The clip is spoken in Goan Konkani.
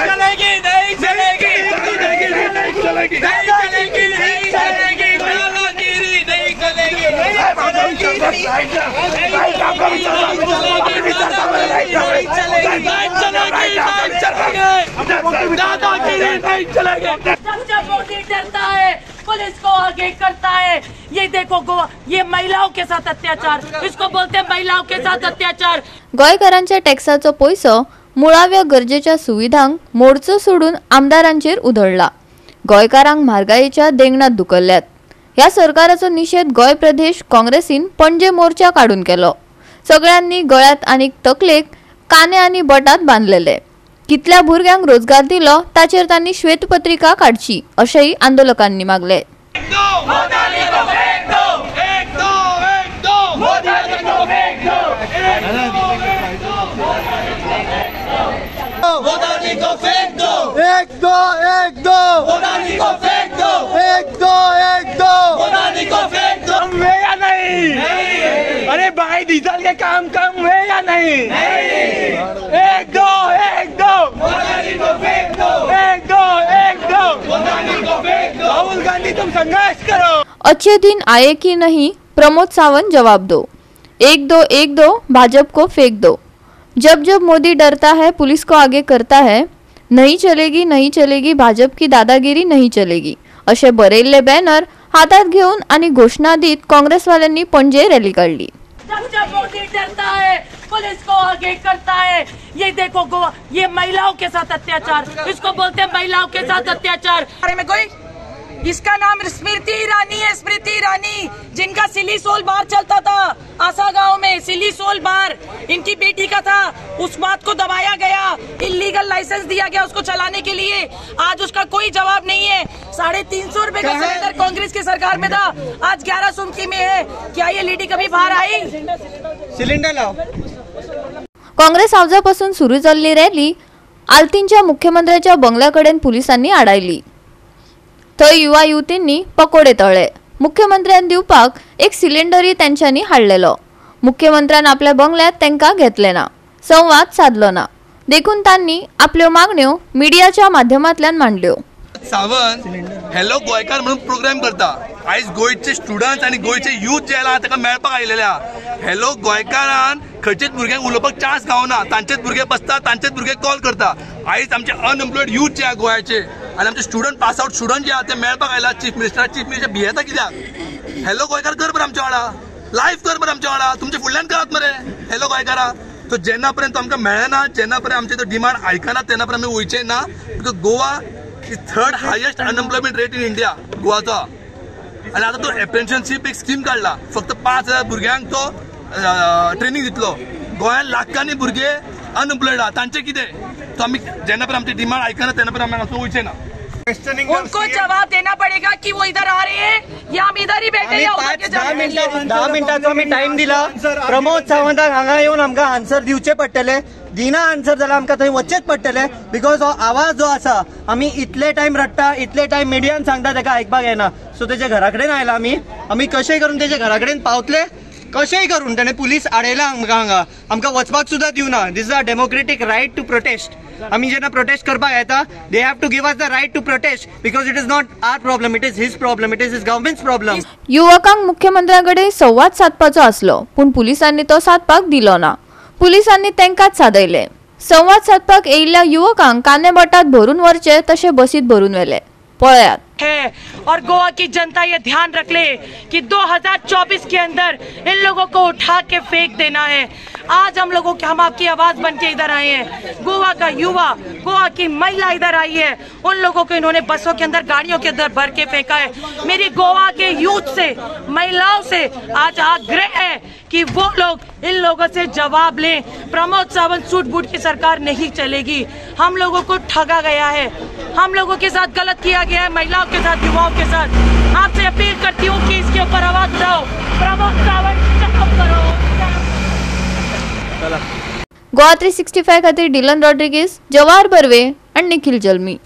चलेगी नहीं चलेगी, नहीं चलेगी, नहीं चलेगी, नहीं चलेगी, दादागिरी नहीं चलेगी, दादागिरी नहीं चलेगी। जब जब मोदी डरता है पुलिस को आगे करता है। ये देखो गोवा, ये महिलाओं के साथ अत्याचार, इसको बोलते हैं महिलाओं के साथ अत्याचार। गोंयकारांच्या टॅक्साचो पयसो मुळाव्या गरजेच्या सुविधांक मोडचो सोडून आमदारांचेर उधळला। गोंयकारांक म्हारगायेच्या देंगणात धुकल्ल्यात। ह्या सरकाराचो निशेध गोंय प्रदेश काँग्रेसीन पणजे मोर्चा काडून केलो। सगळ्यांनी गळ्यात आनी तकलेक काने आनी बटात बांदलेले। कितल्या भुरग्यांक रोजगार दिलो ताचेर तांणी श्वेतपत्रिका काडची अशेंय आंदोलकांनी मागले। एक दो एक दो, एक दो एक दो, कम हुए या नहीं? अरे भाई डीजल के काम कम हुए या नहीं? एक दो एक दो, एक दो एक दो, राहुल गांधी तुम संघर्ष करो। अच्छे दिन आए कि नहीं, प्रमोद सावंत जवाब दो। एक दो भाजपा को फेंक दो। जब जब मोदी डरता है पुलिस को आगे करता है। नहीं चलेगी नहीं चलेगी भाजप की दादागिरी नहीं चलेगी अशे बरयल्ले बॅनर हातात घेऊन आणि घोषणा दीत काँग्रेसवाल्यांनी पणजे रॅली काढली। जब जब मोदी डरता है पुलिस को आगे करता है। ये देखो गोवा, ये महिलाओं के साथ अत्याचार, इसको बोलते हैं महिलाओं के साथ अत्याचार। में कोई इसका नाम स्मृति ईरानी है, स्मृति ईरानी, जिनका सिली सोल बार चलता था आसा गांव में, सिली सोल बार इनकी बेटी का था। उस बात को दबाया गया, इलीगल लाइसेंस दिया गया उसको चलाने के लिए। आज उसका कोई जवाब नहीं है। 350 रुपए का सिलेंडर कांग्रेस की सरकार में था, आज 1100 की में है। क्या ये लेडी कभी बाहर आई? सिलेंडर लाओ। काँग्रेस हावजापासून सुरू जाल्ली रॅली आल्तींच्या मुख्यमंत्र्याच्या बंगल्याकडेन पुलिसांनी आडायली। थंय युवा युवतींनी पकोडे तळ्ळे। मुख्यमंत्र्यान दिवपाक एक सिलिंडरय तेंच्यांनी हाडलेलो। मुख्यमंत्र्यान आपल्या बंगल्यात तेंकां घेतले ना, संवाद साधलो ना, देखून तांणी आपल्यो मागण्यो मिडियाच्या माध्यमांतल्यान मांडल्यो। सावंत हॅलो गोंयकार म्हणून प्रोग्राम करता। आयज गोंयचे स्टुडंट्स आनी गोंयचे यूथ जे आयला ताका मेळपाक आयिल्ले आहा। हॅलो गोंयकारान खंयचेच भुरग्यांक उलोवपाक चान्स गावना, तांचेच भुरगे बसता, तांचेच भुरगे कॉल करता। आयज आमचे अनएम्प्लॉयड यूथ जे आहा गोंयाचे आनी आमचे स्टुडंट पास आउट स्टुडंट जे आहा ते मेळपाक आयला चीफ मिनिस्टर। चीफ मिनिस्टर भियेता कित्याक? हॅलो गोंयकार कर बरें आमच्या वांगडा, लायव्ह कर बरें आमच्या वांगडा, तुमचे फुडल्यान करात मरे हॅलो गोंयकारा। सो जेन्ना पर्यंत आमकां मेळना, जेन्ना पर्यंत आमचे तो डिमांड आयकना, तेन्ना पर्यंत आमी वयचे ना। Because Goa is third highest unemployment rate in India गोवाचो। आनी आतां तो एप्रेंटिसशीप एक स्कीम काडला, फक्त 5000 भुरग्यांक तो ट्रेनिंग दितलो। गोंयांत लाखांनी भुरगे अनएम्प्लॉयड आहा, तांचें कितें? तो आमी जेन्ना पर्यंत आमची डिमांड आयकना तेन्ना पर्यंत आमी हांगासर वयचे ना। उनको जवाब देना पड़ेगा कि वो इधर आ रहे हैं या हम इधर ही बैठे हैं। 10 मिनटाचो आमी टायम दिला। प्रमोद सावंताक हांगा येवन आमकां आन्सर दिवचे पडटले। दिना आन्सर जाल्यार आमकां थंय वचचेच पडटले। Because हो आवाज जो आसा, आमी इतले टायम रडटा, इतले टायम मिडियान सांगता, ताका आयकपाक येना। सो तेच्या घरा कडेन आयला आमी, आमी कशें करून तेच्या घरा कडेन पावतले, कशेंय करून तेणे पुलीस आडयला आमकां हांगा, आमकां वचपाक सुद्दां दिवना। This is a democratic right to protest. आमी जेन्ना प्रोटेस्ट करपाक येता, they have to give us the right to protest, because it is not our problem, it is his problem, it is his government's problem. युवकांक मुख्यमंत्र्या कडेन संवाद सादपाचो आसलो, पूण पुलिसांनी तो सादपाक दिलो ना। पुलिसांनी तेंकांच सादयले। संवाद सादपाक येयिल्ल्या युवकांक काने बोटात भरून व्हरचे तशे बसीत भरून व्हेले। पळयात है और गोवा की जनता ये ध्यान रख ले कि 2024 के अंदर इन लोगों को उठा के फेंक देना है। आज हम लोगों के, हम आपकी आवाज बन के इधर आए हैं। गोवा का युवा, गोवा की महिला इधर आई है, उन लोगों को इन्होंने बसों के अंदर, गाड़ियों के अंदर भर के फेंका है। मेरी गोवा के यूथ से, महिलाओं से आज आग्रह है कि वो लोग इन लोगों से जवाब लें। प्रमोद सावंत सूट बूट की सरकार नहीं चलेगी। हम लोगों को ठगा गया है, हम लोगों के साथ गलत किया गया है, महिलाओं के साथ, युवाओं के साथ। आपसे अपील करती हूँ कि इसके ऊपर आवाज उठाओ। प्रमोद सावंत करो। गोवा 365 खातीर डिलन रॉड्रिगेज, जवाहर बर्वे आणि निखिल जल्मी।